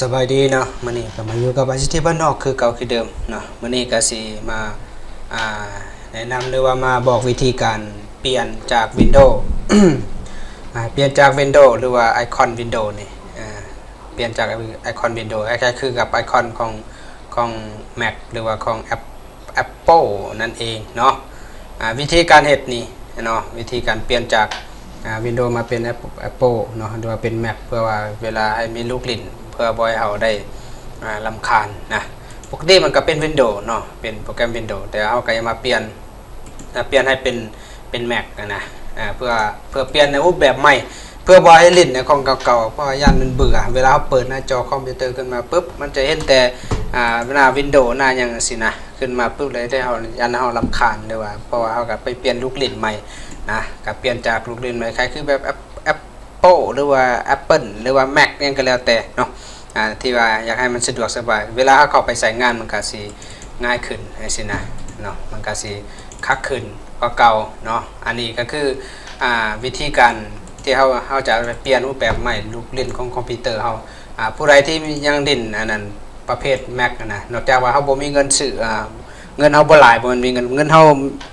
ສະບາຍດີເນາະ, ມື້ນີ້ກໍມາຢູ່ກັບ ໄອຊີທີ ບ້ານນອກຄືເກົ່າຄືເດີມເນາະ. ມື້ນີ້ກໍຊິມາ ອ່າ ແນະນຳ ຫຼືວ່າມາບອກວິທີການປ່ຽນຈາກ Windows ອ່າ ປ່ຽນຈາກ Windows ຫຼືວ່າໄອຄອນ Windows ນີ້ ອ່າ ປ່ຽນຈາກໄອຄອນ Windows ຄ້າຍໆຄືກັບໄອຄອນຂອງ ຂອງ Mac ຫຼືວ່າຂອງ App Apple ນັ້ນເອງເນາະ. ອ່າ ວິທີການເຮັດນີ້ເນາະ, ວິທີການປ່ຽນຈາກ ອ່າ Windows ມາເປັນ App- Apple ເນາະ ຫຼືວ່າເປັນ Mac ເພື່ອວ່າເວລາໃຫ້ມີລູກຫຼິ້ນ ເພື່ອບໍ່ໃຫ້ເຮົາໄດ້ ອ່າ ລຳຄານນະ. ປົກກະຕິມັນກໍເປັນ Windows ເນາະ, ເປັນໂປຣແກຣມ Windows ແຕ່ເຮົາກໍຢາກມາປ່ຽນ ນະ ປ່ຽນໃຫ້ເປັນ ເປັນ Mac ນະ ອ່າ ເພື່ອ ເພື່ອປ່ຽນໃນຮູບແບບໃໝ່ ເພື່ອບໍ່ໃຫ້ຫຼິ້ນໃນຂອງເກົ່າໆ ເພາະວ່າຢ້ານມັນເບື່ອ. ເວລາເຮົາເປີດໜ້າຈໍຄອມພິວເຕີຂຶ້ນມາປຶບ ມັນຈະເຫັນແຕ່ ອ່າ ໜ້າ Windows ໜ້າຫຍັງຈັ່ງຊີ້ນະ ຂຶ້ນມາປຶບ ແລ້ວເຮັດໃຫ້ເຮົາ ຢ້ານເຮົາລຳຄານ ຫຼືວ່າ ເພາະວ່າເຮົາກໍໄປປ່ຽນລູກຫຼິ້ນໃໝ່ນະ, ກໍປ່ຽນຈາກລູກຫຼິ້ນໃໝ່ ຄ້າຍໆຄືແບບ App- Apple ຫຼືວ່າ Apple ຫຼືວ່າ Mac ຫຍັງກໍແລ້ວແຕ່ເນາະ ອ່າ ທີ່ວ່າຢາກໃຫ້ມັນສະດວກສະບາຍ ເວລາເຮົາເຂົ້າໄປໃຊ້ງານ ມັນກໍຊິງ່າຍຂຶ້ນຈັ່ງຊີ້ນະເນາະ, ມັນກໍຊິຄັກຂຶ້ນກວ່າເກົ່າເນາະ. ອັນນີ້ກໍຄື ອ່າ ວິທີການທີ່ເຮົາ ເຮົາຈະປ່ຽນຮູບແບບໃໝ່ ລູກຫຼິ້ນຂອງຄອມພິວເຕີເຮົາ. ອ່າ ຜູ້ໃດທີ່ຍັງຫຼິ້ນອັນນັ້ນ ປະເພດ Mac ນະ ນອກຈາກວ່າເຮົາບໍ່ມີເງິນຊື້ ອ່າ ເງິນເຮົາບໍ່ຫຼາຍ ບໍ່ແມ່ນມີເງິນ ເງິນເຮົາ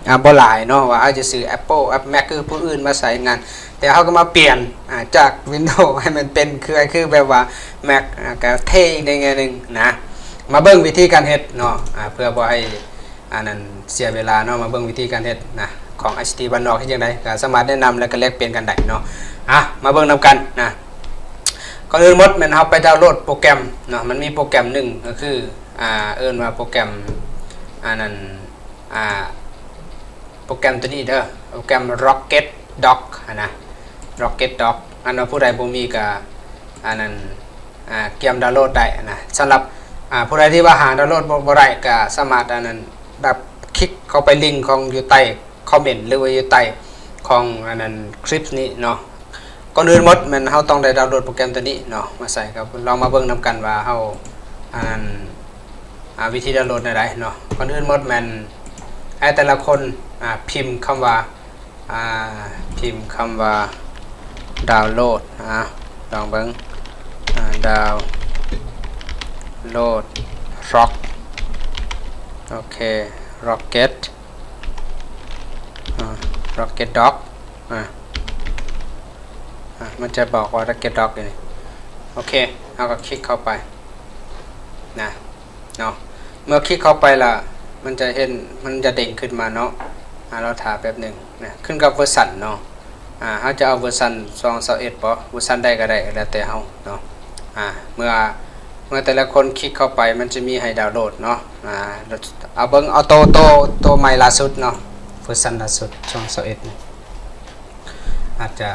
ອ່າ ບໍ່ຫຼາຍເນາະ ວ່າເຮົາຈະຊື້ Apple App Mac ຄືຜູ້ອື່ນມາໃຊ້ງານ ແຕ່ເຮົາກໍມາປ່ຽນ ອ່າ ຈາກ Windows ໃຫ້ມັນເປັນຄື ຄືແບບວ່າ Mac ອ່າ ກໍເທ່ອີກໃນແງ່ໜຶ່ງນະ. ມາເບິ່ງວິທີການເຮັດເນາະ ອ່າ ເພື່ອບໍ່ໃຫ້ອັນນັ້ນເສຍເວລາເນາະ, ມາເບິ່ງວິທີການເຮັດນະ ຂອງ ໄອຊີທີ ບ້ານນອກເຮັດຈັ່ງໃດ ກໍສາມາດແນະນຳ ແລ້ວກໍແລກປ່ຽນກັນໄດ້ເນາະ. ອ່າ ມາເບິ່ງນຳກັນນະ. ກ່ອນອື່ນໝົດແມ່ນເຮົາໄປດາວໂຫຼດໂປຣແກຣມເນາະ, ມັນມີໂປຣແກຣມໜຶ່ງກໍຄື ອ່າ ເອີ້ນວ່າໂປຣແກຣມ ອັນນັ້ນ ອ່າ ໂປຣແກຣມຕົວນີ້ເດີ ໂປຣແກຣມ Rocket Dock ຫັ້ນນະ Rocket Dock. ອັນວ່າຜູ້ໃດບໍ່ມີກໍ ອັນນັ້ນ ອ່າ ກຽມດາວໂຫຼດໄດ້ນະ. ສຳລັບ ອ່າ ຜູ້ໃດທີ່ວ່າຫາດາວໂຫຼດບໍ່ ບໍ່ໄດ້ ກໍສາມາດ ອັນນັ້ນ ດັບ ຄລິກເຂົ້າໄປລິງຂອງຢູ່ໃຕ້ຄອມເມັນ ຫຼືວ່າຢູ່ໃຕ້ຂອງ ອັນນັ້ນ ຄລິບນີ້ເນາະ. ກ່ອນອື່ນໝົດແມ່ນເຮົາຕ້ອງໄດ້ດາວໂຫຼດໂປຣແກຣມຕົວນີ້ເນາະ ມາໃສ່. ກໍລອງມາເບິ່ງນຳກັນວ່າເຮົາ ອັນນັ້ນ ອ່າ ວິທີດາວໂຫຼດແນວໃດເນາະ. ກ່ອນອື່ນໝົດແມ່ນໃຫ້ແຕ່ລະຄົນ ອ່າ ພິມຄຳວ່າ ອ່າ ພິມຄຳວ່າ ດາວໂຫຼດ ອ່າ ລອງເບິ່ງ ອ່າ ດາວໂຫຼດ Rock ໂອເຄ Rocket ອ່າ Rocket Dock ອ່າ ອ່າ ມັນຈະບອກວ່າ Rocket Dock ຢູ່ນີ້. ໂອເຄ ເຮົາກໍຄລິກເຂົ້າໄປນະ ເນາະ. ເມື່ອຄລິກເຂົ້າໄປລະ ມັນຈະເຫັນ ມັນຈະເດັ້ງຂຶ້ນມາເນາະ. ອ່າ ລໍຖ້າແປັບໜຶ່ງນະ, ຂຶ້ນກັບເວີຊັນເນາະ. ອ່າ ເຮົາຈະເອົາເວີຊັນສອງພັນຊາວເອັດບໍ ເວີຊັນໃດກໍໄດ້ ແລ້ວແຕ່ເຮົາເນາະ. ອ່າ ເມື່ອ ເມື່ອແຕ່ລະຄົນຄລິກເຂົ້າໄປ ມັນຈະມີໃຫ້ດາວໂຫຼດເນາະ. ອ່າ ເອົາເບິ່ງ ເອົາໂຕ ໂຕ ໂຕໃໝ່ລ່າສຸດເນາະ, ເວີຊັນລ່າສຸດສອງພັນຊາວເອັດນີ້. ອາດຈະ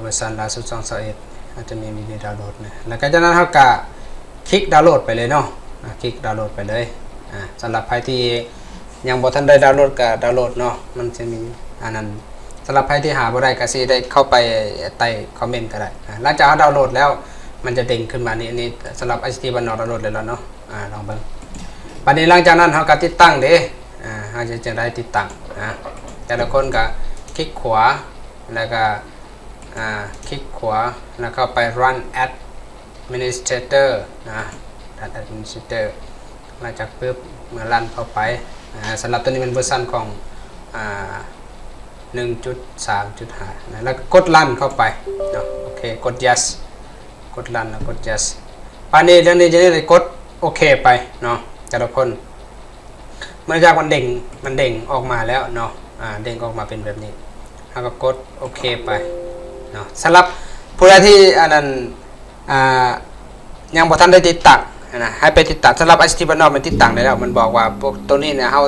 ເວີຊັນລ່າສຸດສອງພັນຊາວເອັດ ອາດຈະມີວິດີດາວໂຫຼດນະ. ແລ້ວກໍຈາກນັ້ນເຮົາກໍຄລິກດາວໂຫຼດໄປເລີຍເນາະ, ອາ ຄລິກດາວໂຫຼດໄປເລີຍ. ອາ ສຳລັບໃຜທີ່ຍັງບໍ່ທັນໄດ້ດາວໂຫຼດກໍດາວໂຫຼດເນາະ, ມັນຈະມີອັນນັ້ນ. ສຳລັບໃຜທີ່ຫາບໍ່ໄດ້ກໍຊິໄດ້ເຂົ້າໄປໃຕ້ຄອມເມັນກໍໄດ້. ອາ ຫຼັງຈາກເຮົາດາວໂຫຼດແລ້ວ ມັນຈະເດັ້ງຂຶ້ນມານີ້, ອັນນີ້ສຳລັບ ໄອຊີທີ ບ້ານນອກດາວໂຫຼດແລ້ວເນາະ. ອາ ລອງເບິ່ງ. ບັດນີ້ຫຼັງຈາກນັ້ນເຮົາກໍຕິດຕັ້ງເດ້. ອາ ເຮົາຈະ ຈະໄດ້ຕິດຕັ້ງນະ. ແຕ່ລະຄົນກໍຄລິກຂວາ ແລ້ວກໍ ອ່າ ຄລິກຂວາ ແລ້ວເຂົ້າໄປ Run Administrator ນະ, Run Administrator. ຫຼັງຈາກປຶບ ເມື່ອ Run ເຂົ້າໄປ. ອ່າ ສຳລັບຕົວນີ້ແມ່ນເວີຊັນຂອງ ອ່າ ໜຶ່ງຈຸດສາມຈຸດຫ້ານະ, ແລ້ວກໍກົດ Run ເຂົ້າໄປເນາະ. ໂອເຄ ກົດ Yes ກົດ Run ແລ້ວກົດ Yes. ບາດນີ້ ດຽວນີ້ຈະໄດ້ກົດໂອເຄໄປເນາະ ແຕ່ລະຄົນ. ເນື່ອງຈາກມັນເດ້ງ ມັນເດ້ງອອກມາແລ້ວເນາະ, ອ່າ ເດ້ງອອກມາເປັນແບບນີ້ ເຮົາກໍກົດໂອເຄໄປເນາະ. ສຳລັບຜູ້ໃດທີ່ ອັນນັ້ນ ອ່າ ຍັງບໍ່ທັນໄດ້ຕິດຕັ້ງນະ ໃຫ້ໄປຕິດຕັ້ງ. ສຳລັບ ໄອຊີທີ ບ້ານນອກ ມັນຕິດຕັ້ງໄດ້ແລ້ວ, ມັນບອກວ່າພວກໂຕນີ້ນະ ເຮົາ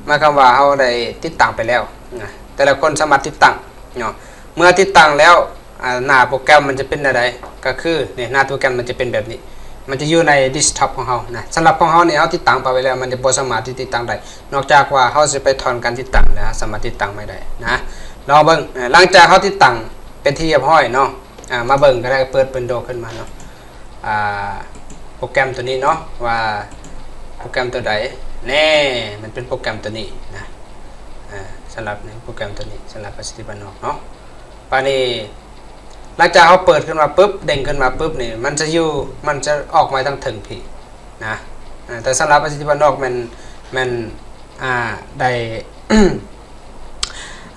ໝາຍຄວາມວ່າເຮົາໄດ້ຕິດຕັ້ງໄປແລ້ວນະ, ແຕ່ລະຄົນສາມາດຕິດຕັ້ງເນາະ. ເມື່ອຕິດຕັ້ງແລ້ວ ອ່າ ໜ້າໂປຣແກຣມມັນຈະເປັນແນວໃດ? ກໍຄືນີ້ ໜ້າໂປຣແກຣມມັນຈະເປັນແບບນີ້, ມັນຈະຢູ່ໃນເດັສທັອບຂອງເຮົານະ. ສຳລັບຂອງເຮົານີ້ ເຮົາຕິດຕັ້ງໄປໄວ້ແລ້ວ ມັນຈະບໍ່ສາມາດທີ່ຕິດຕັ້ງໄດ້ ນອກຈາກວ່າເຮົາຊິໄປຖອນການຕິດຕັ້ງ ແລ້ວເຮົາສາມາດຕິດຕັ້ງໃໝ່ໄດ້ນະ. ລອງເບິ່ງ ຫຼັງຈາກເຮົາຕິດຕັ້ງເປັນທີ່ຮຽບຮ້ອຍເນາະ, ອ່າ ມາເບິ່ງກໍໄດ້ ເປີດ Windows ຂຶ້ນມາເນາະ. ອ່າ ໂປຣແກຣມຕົວນີ້ເນາະ ວ່າໂປຣແກຣມຕົວໃດແນ່. ມັນເປັນໂປຣແກຣມຕົວນີ້ນະ, ອ່າ ສຳລັບໃນໂປຣແກຣມຕົວນີ້ ສຳລັບ ໄອຊີທີ ບ້ານນອກເນາະ. ບາດນີ້ ຫຼັງຈາກເຮົາເປີດຂຶ້ນມາປຶບ ເດ້ງຂຶ້ນມາປຶບນີ້ ມັນຈະຢູ່ ມັນຈະອອກມາທາງເທິງພີ້ນະ. ອາ ແຕ່ສຳລັບອາຊີບພະນອກແມ່ນ ແມ່ນ ອາ ໄດ້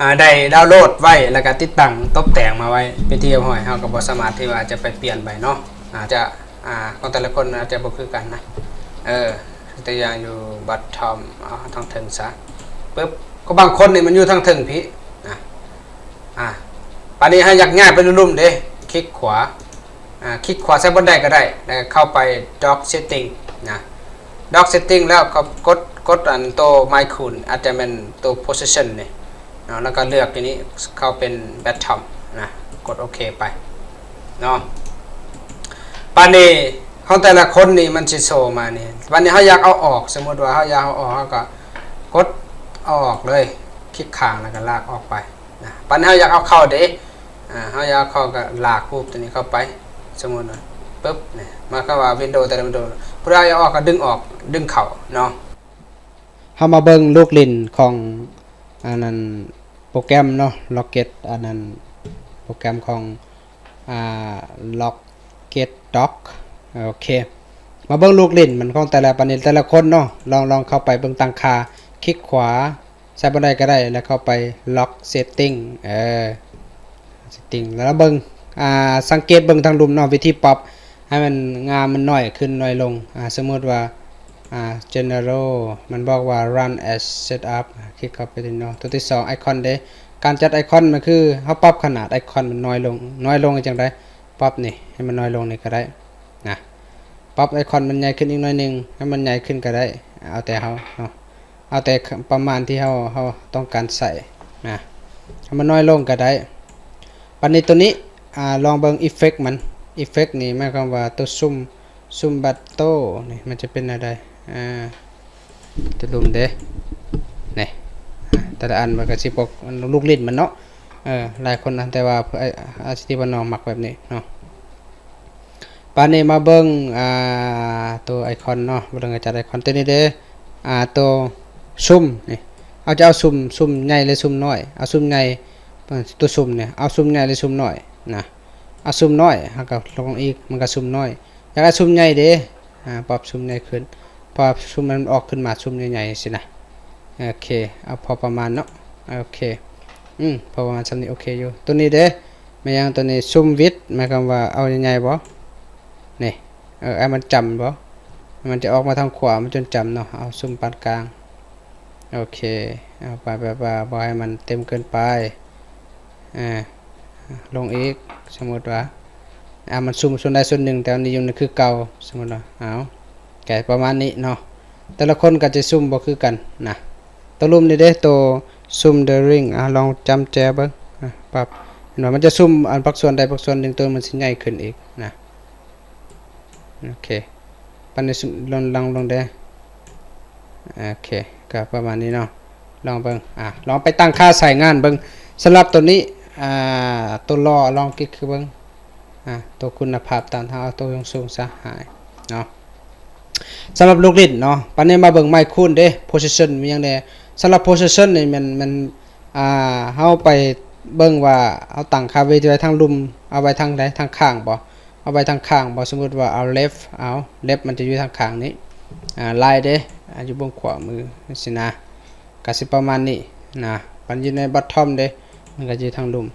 ອາ ໄດ້ດາວໂຫຼດໄວ້ ແລ້ວກະຕິດຕັ້ງຕົບແຕ່ງມາໄວ້ເປັນທີ່ຮຽບຮ້ອຍ. ເຮົາກໍບໍ່ສາມາດທີ່ວ່າຈະໄປປ່ຽນໄປເນາະ ອາດຈະ ອາ ຂອງແຕ່ລະຄົນອາດຈະບໍ່ຄືກັນນະ. ເອີ ຕົວຢ່າງຢູ່ bottom ເອົາທາງເທິງຊະ ປຶບ ກໍບາງຄົນນີ້ມັນຢູ່ທາງເທິງພີ້ນະ. ອາ ບາດນີ້ເຮົາຢາກຍ້າຍໄປລຸ່ມເດ້ ຄລິກຂວາ ອາ ຄລິກຂວາໃສ່ບ່ອນໃດກໍໄດ້ ແລ້ວກໍເຂົ້າໄປ Dock Setting ນະ. Dock Setting ແລ້ວກໍກົດ ກົດອັນໂຕໄມຄູນ ອາດຈະແມ່ນໂຕ Position ນີ້ເນາະ ແລ້ວກໍເລືອກຢູ່ນີ້ ເຂົ້າເປັນ Bottom ນະ ກົດໂອເຄໄປເນາະ. ບາດນີ້ຂອງແຕ່ລະຄົນນີ້ມັນຊິໂຊມານີ້. ບາດນີ້ເຮົາຢາກເອົາອອກ ສົມມຸດວ່າເຮົາຢາກເອົາອອກ ເຮົາກໍກົດເອົາອອກເລີຍ ຄລິກຂ້າງແລ້ວກໍລາກອອກໄປນະ. ບາດນີ້ເຮົາຢາກເອົາເຂົ້າເດ້ ອາ ເຮົາຢາກເອົາເຂົ້າກໍລາກຮູບຕົວນີ້ເຂົ້າໄປ ສົມມຸດວ່າ ປຶບ ນີ້ ໝາຍຄວາມວ່າ Windows ແຕ່ລະ Windows ຜູ້ໃດຢາກອອກກໍດຶງອອກ ດຶງເຂົ້າເນາະ. ເຮົາມາເບິ່ງລູກຫຼິ້ນຂອງອັນນັ້ນໂປຣແກຣມເນາະ Rocket ອັນນັ້ນໂປຣແກຣມຂອງ ອາ Rocket Dock. ໂອເຄ ມາເບິ່ງລູກຫຼິ້ນມັນຂອງແຕ່ລະ ບາດນີ້ແຕ່ລະຄົນເນາະ ລອງ ລອງເຂົ້າໄປເບິ່ງຕັ້ງຄ່າ ຄລິກຂວາ ໃສ່ບ່ອນໃດກໍໄດ້ ແລ້ວເຂົ້າໄປ Dock Setting ເອີ Setting ແລ້ວເບິ່ງ ອາ ສັງເກດເບິ່ງທາງລຸ່ມເນາະ ວິທີປັບໃຫ້ມັນ ງາມມັນໜ້ອຍຂຶ້ນໜ້ອຍລົງ. ອາ ສົມມຸດວ່າ ອາ General ມັນບອກວ່າ Run as Setup ຄລິກເຂົ້າໄປເນາະ. ຕົວທີສອງ Icon ເດ້ ການຈັດໄອຄອນມັນຄືເຮົາປັບຂະໜາດໄອຄອນມັນໜ້ອຍລົງ ໜ້ອຍລົງຈັ່ງໃດ ປັບນີ້ໃຫ້ມັນໜ້ອຍລົງນີ້ກໍໄດ້ນະ. ປັບໄອຄອນມັນໃຫຍ່ຂຶ້ນອີກໜ້ອຍໜຶ່ງ ໃຫ້ມັນໃຫຍ່ຂຶ້ນກໍໄດ້ ເອົາແຕ່ເຮົາເນາະ ເອົາແຕ່ປະມານທີ່ເຮົາ ເຮົາຕ້ອງການໃຊ້ນະ ໃຫ້ມັນໜ້ອຍລົງກໍໄດ້. ບາດນີ້ຕົວນີ້ ອາ ລອງເບິ່ງ Effect ມັນ Effect ນີ້ໝາຍຄວາມວ່າຕົວຊຸມ ຊຸມບັດໂຕນີ້ມັນຈະເປັນແນວໃດ ອາ ຕົວລຸ່ມເດ້ ນີ້ ອາ ແຕ່ລະອັນມັນກໍຊິບໍ່ ລູກຫຼິ້ນມັນເນາະ ເອີ ຫຼາຍຄົນນະ ແຕ່ວ່າອາ ອາຊີບພະນອກມັກແບບນີ້ເນາະ. ບາດນີ້ມາເບິ່ງ ອາ ໂຕໄອຄອນເນາະ ເບິ່ງການຈັດໄອຄອນ ໂຕນີ້ເດ້ ອາ ໂຕຊຸມນີ້ ເຮົາຈະເອົາຊຸມ ຊຸມໃຫຍ່ ຫຼື ຊຸມນ້ອຍ ເອົາຊຸມໃຫຍ່ ໂຕຊຸມນີ້ ເອົາຊຸມໃຫຍ່ ຫຼື ຊຸມນ້ອຍນະ. ເອົາຊຸມນ້ອຍ ເຮົາກໍລົງອີກ ມັນກໍຊຸມນ້ອຍ. ຢາກໄດ້ຊຸມໃຫຍ່ເດ້ ອາ ປັບຊຸມໃຫຍ່ຂຶ້ນ ເພາະວ່າຊຸມມັນອອກຂຶ້ນມາຊຸມໃຫຍ່ໆ ຊີ້ນະ. ໂອເຄ ເອົາພໍປະມານເນາະ ໂອເຄ ອືມ ພໍປະມານຊ່ຳນີ້ ໂອເຄຢູ່. ໂຕນີ້ເດ້ ແມ່ນຫຍັງໂຕນີ້ Zoom Width ໝາຍຄວາມວ່າເອົາໃຫຍ່ໆບໍ່ ນີ້ ເອີ ໃຫ້ມັນຈຳບໍ່ ມັນຈະອອກມາທາງຂວາ ມັນຈົນຈຳເນາະ. ເອົາຊຸມປານກາງ ໂອເຄ ເອົາໄປແບບວ່າບໍ່ໃຫ້ມັນເຕັມເກີນໄປ ອາ ລົງອີກ ສົມມຸດວ່າ ອາ ມັນຊຸມສ່ວນໃດສ່ວນໜຶ່ງ ແຕ່ວ່ານິຍົມນີ້ຄືເກົ່າ ສົມມຸດວ່າ ເອົາ ກະປະມານນີ້ເນາະ. ແຕ່ລະຄົນກໍຈະຊຸມບໍ່ຄືກັນນະ. ໂຕລຸ່ມນີ້ເດ້ ໂຕ Zoom the Ring ອາ ລອງຈ້ຳແຈເບິ່ງ ອາ ປັບ ເຫັນບໍ່ ມັນຈະຊຸມອັນພາກສ່ວນໃດພາກສ່ວນໜຶ່ງ ໂຕມັນຊິໃຫຍ່ຂຶ້ນອີກນະ. ໂອເຄ ປານນີ້ ລົງ ລົງ ລົງເດ້ ໂອເຄ ກໍປະມານນີ້ເນາະ. ລອງເບິ່ງ ອາ ລອງໄປຕັ້ງຄ່າໃຊ້ງານເບິ່ງ. ສຳລັບໂຕນີ້ ອາ ໂຕຫຼໍ່ ລອງຄລິກຄືເບິ່ງ ອາ ໂຕຄຸນນະພາບຕ່ຳ ເຮົາເອົາໂຕສູງໆຊະ ຫາຍເນາະ. ສຳລັບລູກຫຼິ້ນເນາະ ປານນີ້ມາເບິ່ງໄມຄູນເດ້ Position ມີຫຍັງແດ່. ສຳລັບ Position ນີ້ແມ່ນ ແມ່ນ ອາ ເຮົາໄປເບິ່ງວ່າເຮົາຕັ້ງຄ່າ Width ໄວ້ທາງລຸ່ມ ເອົາໄວ້ທາງໃດ ທາງຂ້າງບໍ່ ເອົາໄວ້ທາງຂ້າງບໍ່. ສົມມຸດວ່າເອົາ Left ເອົາ Left ມັນຈະຢູ່ທາງຂ້າງນີ້ ອາ Right ເດ້ ອາ ຢູ່ເບື້ອງຂວາມືຊີ້ນະ ກະຊິປະມານນີ້ນະ. ມັນຢູ່ໃນ Bottom ເດ້ ມັນກະຢູ່ທາງລຸ່ມ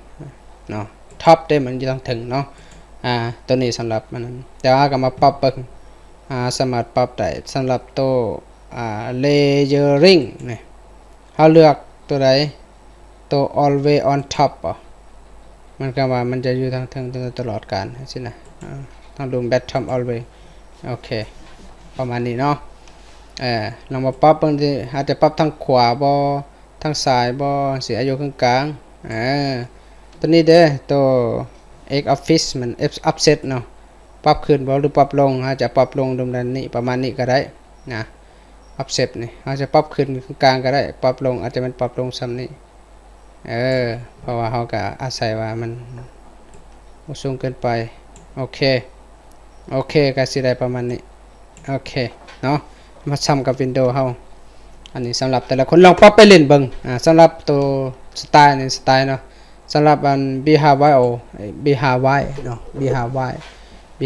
ເນາະ. Top ເດ້ ມັນຢູ່ທາງເທິງເນາະ. ອາ ໂຕນີ້ສຳລັບອັນນັ້ນ ແຕ່ວ່າເຮົາກະມາປັບເບິ່ງ ອາ ສາມາດປັບໄດ້. ສຳລັບໂຕ ອາ Layering ນີ້ ເຮົາເລືອກໂຕໃດ ໂຕ Always on top ບໍ່ ມັນກໍວ່າມັນຈະຢູ່ທາງເທິງຕະຫຼອດການຊີ້ນະ. ອາ ທາງລຸ່ມ Bottom Always ໂອເຄ ປະມານນີ້ເນາະ. ເອີ ລອງມາປັບເບິ່ງ ອາດຈະປັບທາງຂວາບໍ່ ທາງຊ້າຍບໍ່ ຊິເອົາຢູ່ກາງໆ. ເອີ ໂຕນີ້ເດ້ ໂຕ X Axis ມັນ Offset ເນາະ ປັບຂຶ້ນບໍ່ ຫຼື ປັບລົງ ອາດຈະປັບລົງ ລະດັບນີ້ ປະມານນີ້ກໍໄດ້ນະ. Offset ນີ້ ເຮົາຈະປັບຂຶ້ນກາງໆກໍໄດ້ ປັບລົງ ອາດຈະແມ່ນປັບລົງຊ່ຳນີ້ ເອີ ເພາະວ່າເຮົາກະອາໄສວ່າມັນບໍ່ສູງເກີນໄປ. ໂອເຄ ໂອເຄ ກະຊິໄດ້ປະມານນີ້. ໂອເຄເນາະ ມາຊ່ຳກັບ Windows ເຮົາ. ອັນນີ້ສຳລັບແຕ່ລະຄົນ ລອງປັບໄປຫຼິ້ນເບິ່ງ. ອາ ສຳລັບໂຕ Style ນີ້ Style ເນາະ ສຳລັບອັນ B five Y ເນາະ B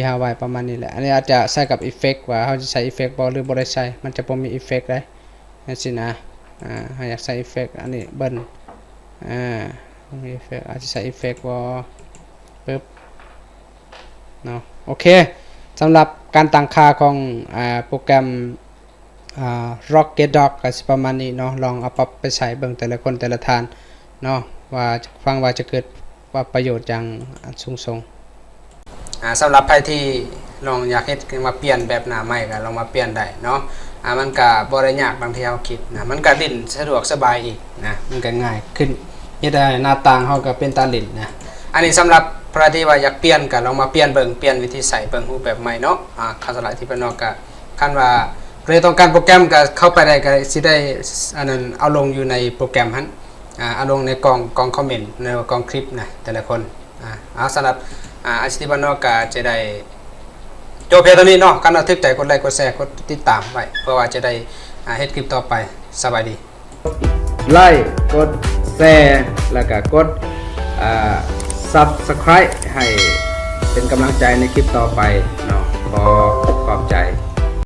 five Y ປະມານນີ້ແຫຼະ. ອັນນີ້ອາດຈະໃຊ້ກັບເອເຟັກ ວ່າເຮົາຈະໃສ່ເອເຟັກບໍ່ ຫຼືບໍ່ໄດ້ໃສ່ ມັນຈະບໍ່ມີເອເຟັກໃດ໋ ຈັ່ງຊີ້ນະ. ອາ ເຮົາຢາກໃສ່ເອເຟັກ ອັນນີ້ເບິ່ງ ອາ ເອເຟັກ ອາດຈະໃສ່ເອເຟັກບໍ່ ປຶບ ເນາະ. ໂອເຄ ສຳລັບການຕັ້ງຄ່າຂອງ ອາ ໂປຣແກຣມ ອາ Rocket Dock ກໍຊິປະມານນີ້ເນາະ. ລອງເອົາປັບໄປໃຊ້ເບິ່ງແຕ່ລະຄົນແຕ່ລະທ່ານເນາະ ວ່າຟັງວ່າຈະເກີດວ່າປະໂຫຍດຫຍັງອັນສູງສົ່ງ. ອາ ສຳລັບໃຜທີ່ລອງຢາກເຮັດ ມາປ່ຽນແບບໜ້າໃໝ່ ກໍລອງມາປ່ຽນໄດ້ເນາະ. ອາ ມັນກໍບໍ່ໄດ້ຍາກດັ່ງທີ່ເຮົາຄິດນະ ມັນກໍຫຼິ້ນສະດວກສະບາຍອີກນະ ມັນກໍງ່າຍຂຶ້ນ ເຮັດໃຫ້ໜ້າຕ່າງເຮົາກໍເປັນຕາຫຼິ້ນນະ. ອັນນີ້ສຳລັບໃຜທີ່ວ່າຢາກປ່ຽນ ກໍລອງມາປ່ຽນເບິ່ງ ປ່ຽນວິທີໃຊ້ເບິ່ງ ຮູບແບບໃໝ່ເນາະ. ອາ ຄາວສະຫຼາຍທີ່ເປັນນອກ ກໍຄັນວ່າຜູ້ໃດຕ້ອງການໂປຣແກຣມ ກໍເຂົ້າໄປໄດ້ ກໍຊິໄດ້ ອັນນັ້ນ ເອົາລົງຢູ່ໃນໂປຣແກຣມຫັ້ນ ອາ ເອົາລົງໃນກ່ອງ ກ່ອງຄອມເມັນ ໃນກ່ອງຄລິບນະ ແຕ່ລະຄົນ. ອາ ເອົາ ສຳລັບ ອາ ອາຊີບບ້ານນອກກໍຈະໄດ້ຈົບພຽງເທົ່ານີ້ເນາະ. ຄັນວ່າຖືກໃຈ ກົດໄລ ກົດແຊ ກົດຕິດຕາມໄວ້ ເພື່ອວ່າຈະໄດ້ ອາ ເຮັດຄລິບຕໍ່ໄປ. ສະບາຍດີ. ກົດໄລ ກົດແຊ ແລ້ວກໍກົດ ອາ Subscribe ໃຫ້ເປັນກຳລັງໃຈໃນຄລິບຕໍ່ໄປເນາະ. ຂໍຂອບໃຈ.